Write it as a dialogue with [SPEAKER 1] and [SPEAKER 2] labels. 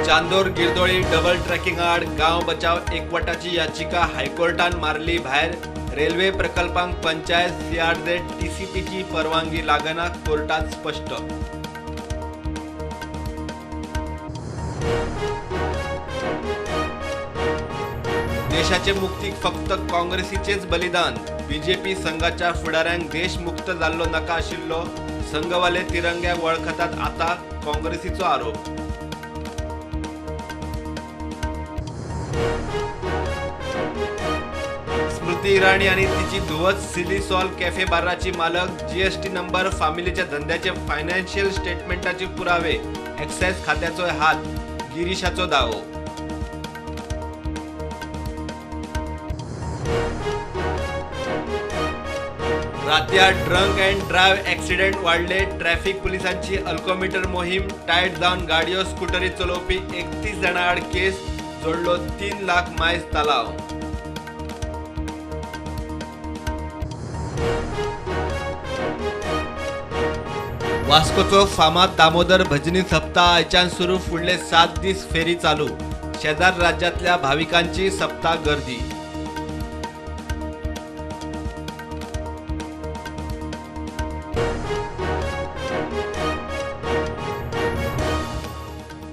[SPEAKER 1] Chandor गिरदोळी double tracking आड गांव बचाव एकवटाची याचिका हायकोर्टान मारली भायर. रेल्वे प्रकल्पांक पंचायत सीआरझेड टीसीपीची परवानगी लागना, कोर्टात स्पष्ट. देशाचे मुक्तीक फक्त काँग्रेसीचेच बलिदान. बीजेपी संघाच्या फुडाऱ्यांक देश मुक्त जाल्लो नाका आशिल्लो, संघवाले तिरंग्याक वळखतात आता, काँग्रेसीचो आरोप. स्मृती इराणी आणि तिची धुवच सिली सॉल कॅफे बाराची मालक, जीएसटी नंबर, फामिलीच्या धंद्याचे फायनान्शियल स्टेटमेंटाचे पुरावे, एक्साइज खात्याचो हात, गिरीशाचो दावो. रातया ड्रंक अँड ड्रायव्ह ॲक्सिडेंट वाढले. ट्रॅफिक पोलिसांची अल्कोमीटर मोहीम टायट जावन गाडयो स्कुटरी चलोवपी 31 जाणां आड केस, जोडलो 3 लाख मायज तालाव. वास्कोचो फामाद दामोदर भजनी सप्ताह आयच्यान सुरू, फुडले 7 दीस फेरी चालू. शेजार राज्यांतल्या भाविकांची सप्ताह गर्दी.